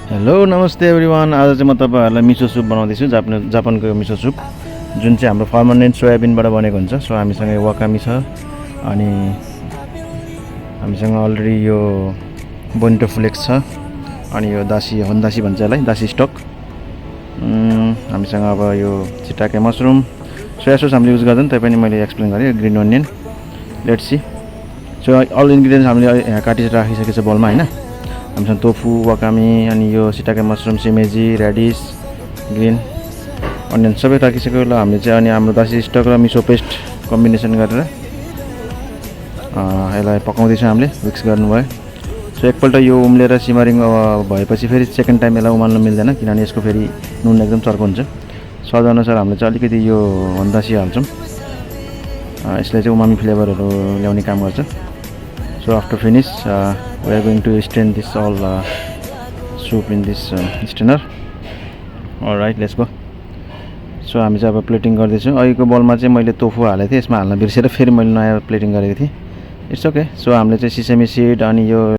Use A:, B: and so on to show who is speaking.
A: Hello नमस्ते everyone. आज चाहिँ म तपाईहरुलाई मिसो सुप बनाउँदैछु। जापानको मिसो सुप जुन चाहिँ हाम्रो फर्मन्टेड सोयाबिनबाट बनेको हुन्छ। सो हामीसँग वाकामी छ अनि हामीसँग अलरेडी यो बोनिटो फ्लेक्स छ अनि यो दासी होन्दासी भन्छ यसलाई, दासी स्टक। हामीसँग अब यो चिटाके मसरुम, सोया सस हामीले युज गर्दैन, तै पनि मैले एक्सप्लेन गरेँ। Green onion, let's see. So all ingredients हामीले यहाँ काटेर राखिसकेको छ बोलमा हैन। हामीसँग टोफु, वाकामी अनि यो सिटाके मसरुम, सिमेजी, रेडिस, ग्रीन अनियन सबै राखिसकेको ल हामीले चाहिँ अनि हाम्रो दासी स्टक र मिसो पेस्ट कम्बिनेसन गरेर यसलाई पकाउँदैछौँ हामीले, मिक्स गर्नुभयो। सो एकपल्ट यो उम्लेर सिमरिङ भएपछि फेरि सेकेन्ड टाइम यसलाई उमाल्न मिल्दैन, किनभने यसको फेरि नुन एकदम चर्को हुन्छ। स्वादअनुसार हामीले चाहिँ अलिकति यो होन्दासी हाल्छौँ। यसले चाहिँ उमामी फ्लेभरहरू ल्याउने काम गर्छ। So after finish, we are going to strain this all soup in this strainer. Alright, let's go. So हामी चाहिँ अब प्लेटिङ गर्दैछौँ। अहिलेको बलमा चाहिँ मैले टोफु हालेको थिएँ, यसमा हाल्न बिर्सेर फेरि मैले नयाँ प्लेटिङ गरेको थिएँ। It's okay. सो हामीले चाहिँ सिसेमी सिड अनि यो